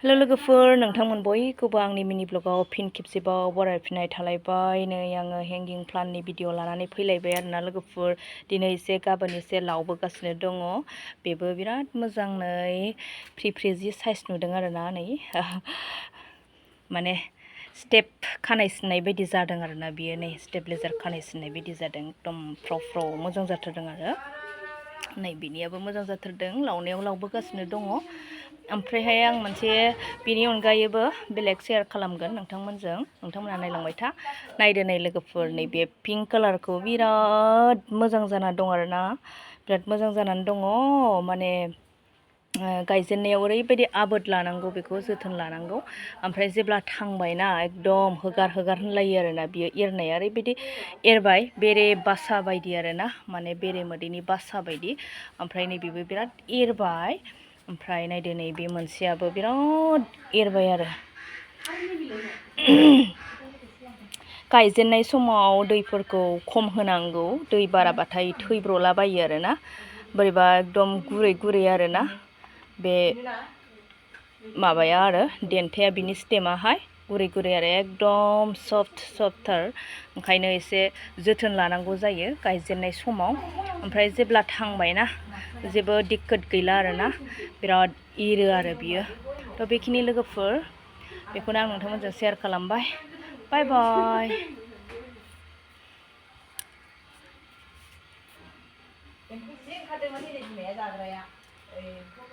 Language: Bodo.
हेलो लोगोफोर नोंथांमोन बयखौबो आंनि मिनि ब्लगाव फिन खेबसेबाव बरायफिननाय थालायबाय नै आङो हेंगिं प्लान्टनि भिडिअ लानानै फैलायबाय आरोना लोगोफोर दिनै एसे गाबोन एसे लावबोगासिनो दङ बेबो बिराद मोजाङै फ्रि जि साइज नुदों आरोना नै माने स्टेप खानाय सिननाय बायदि जादों आरोना बियो नै स्टेबलाइजार खानाय सिननाय बायदि जादों एकदम फ्राव मोजां जाथारदों आरो नै बिनियाबो मोजां जाथारदों लावनायाव लावबोगासिनो दङ ओमफ्रायहाय आं मोनसे बेनि अनगायैबो बेलेग शेयार खालामगोन नोंथांमोना नायलांबाय था नायदो नै लोगोफोर नै बे पिंक कालारखौ बिराद मोजां जाना दं आरोना बिराद मोजां जानानै दङ माने गायजेननायाव ओरैबायदि आबोद लानांगौ बेखौ जोथोन लानांगौ ओमफ्राय जेब्ला थांबायना एकदम होगार होनलायो आरोना बियो एरनाया ओरैबायदि एरबाय बेरे बासा बायदि आरोना माने बेरे मोदैनि बासा बायदि ओमफ्राय नै बेबो बिराद एरबाय ओमफ्राय नायदो नै बे मोनसेयाबो बिराद एरबाय आरो गायजेननाय समाव दैफोरखौ खम होनांगौ दै बाराबाथाय थैब्रलाबायो आरोना बोरैबा एकदम गुरै आरोना बे माबाया आरो देन्थाया बिनि स्टेमाहाय गुरै आरो एकदम सफ्टथार ओंखायनो एसे जोथोन लानांगौ जायो गायजेननाय समाव ओमफ्राय जेब्ला थांबायना जेबो दिक्कत गैला आरोना बिराद एरो आरो बियो थ' बेखिनि लोगोफोर बेखौनो आं नोंथांमोनजों शेयार खालामबाय बाय